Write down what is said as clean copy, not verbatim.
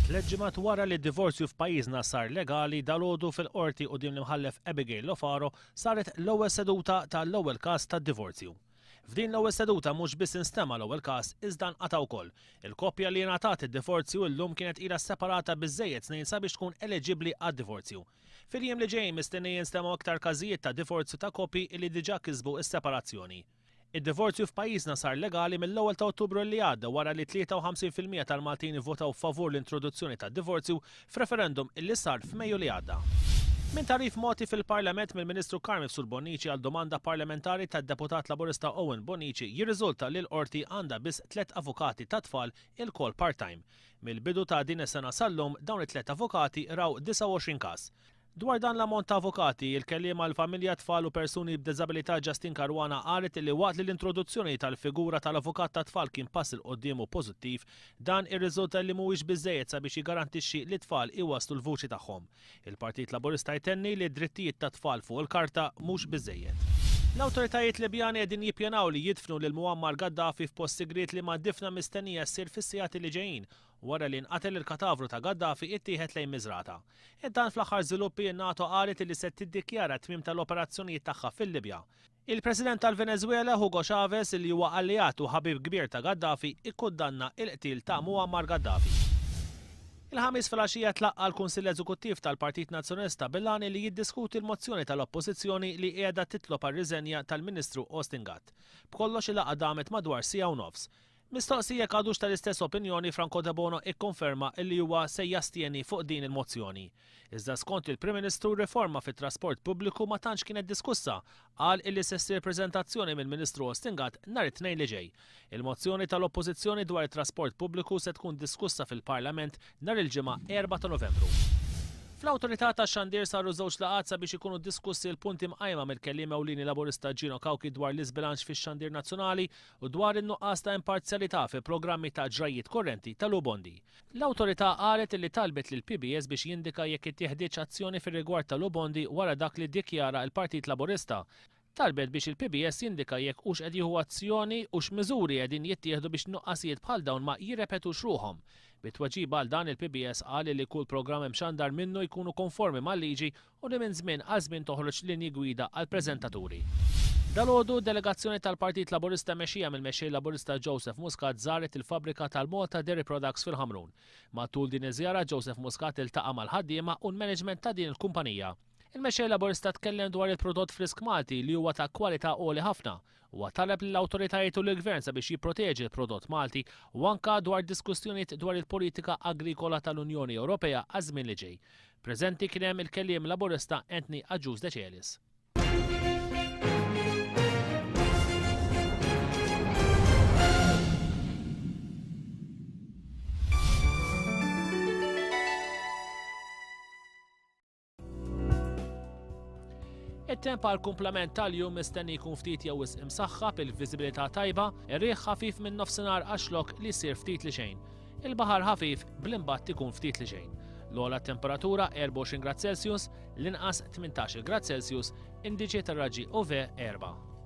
Tlet ġimgħat wara li d-divorzju f'pajjiżna sar legali, dalgħodu fil-Qorti quddiem l-Imħallef Abigail Lofaro saret l-ewwel seduta tal-ewwel każ tad-divorzju. F'din l-ewwel seduta mhux biss instema' l-ewwel każ iżda nqata' wkoll. Il-koppja li ngħatat id-divorzju llum kienet ilha separata biżżejjed snin sabiex tkun eliġibbli għad-divorzju. Fil-jiem li ġejjin mistenni jinstemgħu aktar każijiet ta' divorzju ta' koppji li diġà kisbu s-separazzjoni. Id-divorzju f'pajjiżna sar legali mill-ewwel ta' Ottubru li għadda wara li 53% tal-Maltin ivvotaw favur l-introduzzjoni tad-divorzju f'referendum illi sar f'Mejju li għadda. Minn tagħrif mogħti fil-Parlament mill-Ministru Carm Mifsud Bonnici għal domanda parlamentari tad-Deputat Laburista Owen Bonnici jirriżulta li l-Qorti għandha biss tlett avukati tat-tfal ilkoll part-time. Mill-bidu ta' din is-sena sal-lum dawn it-tlett avukati raw 29 każ. Dwar dan l-ammont ta' avukati, il-kelliem għall-familja, tfal u persuni b'diżabilità Justine Caruana qalet li waqt li l-introduzzjoni tal-figura tal-avukat tat-tfal kien pass 'il quddiem u pożittiv, dan irriżulta li mhuwiex biżżejjed sabiex jiggarantixxi li t-tfal iwasslu l-vuċi tagħhom. Il-Partit Laburista jtenni li d-drittijiet tat-tfal fuq il-karta mhux biżżejjed. L-awtoritajiet Libjani qegħdin jippjanaw li jidfnu lil Muammar Gaddafi f'post sigriet liema difna mistennija ssir fis-sigħat li ġejjin wara li nqatel il-katavru ta' Gaddafi ittieħed lejn Misrata. Intant fl-aħħar żviluppi n-NATO qalet li se tiddikjara t-tmiem tal-operazzjonijiet tagħha fil-Libja. Il-President tal-Venezwela Hugo Chavez li huwa alleat u ħabib kbir ta' Gaddafi ikkundanna il-qtil ta' Muammar Gaddafi. Il-Ħamis filgħaxija tlaqqa' l-Kunsill Eżekuttiv tal-Partit Nazzjonalista bil-għan li jiddiskuti l-mozzjoni tal-Oppożizzjoni li qiegħda titlob għar-riżenja tal-Ministru Austin Gatt. B'kollox il-laqgħa damet madwar siegħa u nofs. Mistoqsi jekk għadux tal-istess opinjoni, Franco Debono ikkonferma illi huwa se jastjeni fuq din il-mozzjoni. Iżda skont il-Prim Ministru r-riforma fit-trasport pubbliku ma tantx kienet diskussa. Qal illi se ssir preżentazzjoni mill-Ministru Austin Gatt nhar it-Tnejn li ġej. Il-mozzjoni tal-Oppożizzjoni dwar it-trasport pubbliku se tkun diskussa fil-Parlament nhar il-Ġimgħa 4 ta' Novembru. Fl-Awtorità tax-Xandir saru żewġ laqgħat sabiex ikunu diskussi l-punti mqajma mill-Kelliem Ewlieni Laburista Gino Cauchi dwar l-iżbilanċ fix-xandir nazzjonali u dwar in-nuqqas ta' imparzjalità fi programmi ta' ġrajjiet korrenti ta' Lou Bondi. L-Awtorità qalet illi talbet lill-PBS biex jindika jekk ittieħditx azzjoni fir-rigward ta' Lou Bondi wara dak li ddikjara l-Partit Laburista. Talbet biex il-PBS jindika jekk hux qed jieħu azzjoni u x'miżuri qegħdin jittieħdu biex nuqqasijiet bħal dawn ma jirrepetux ruħhom. Bi tweġiba għal dan il-PBS qal illi kull programm imxandar minnu jkunu konformi mal-liġi u li minn żmien għal żmien toħroġ linji gwida għall-preżentaturi. Dalgħodu, delegazzjoni tal-Partit Laburista mmexxija mill-Mexxej Laburista Joseph Muscat żaret il-fabbrika tal-Malta Dairy Products fil-Ħamrun. Matul din iż-żjara Joseph Muscat iltaqa' mal-ħaddiema u l-management ta' din il-kumpanija. Il-Mexxej Laburista tkellem dwar il-prodott frisk Malti li huwa ta' kwalità għoli ħafna. Huwa talab lill-awtoritajiet u lill-Gvern sabiex jipproteġi l-prodott Malti u anka dwar diskussjonijiet dwar il-politika agrikola tal-Unjoni Ewropea għaż-żmien li ġej. Preżenti kien hemm il-Kelliem Laburista Anthony Agius Decelis. It-temp għal kumplament tal-jum mistenni jkun ftit jew wisq imsaħħab, il-viżibilità tajba, ir-riħ ħafif minn nofsinhar għax-xlokk li jsir ftit li xejn. Il-baħar ħafif bl-imbatt ikun ftit li xejn. L-ogħla temperatura 24 grad Celsius, l-inqas 18 grad Celsius, indiċi tar-raġġi UV 4.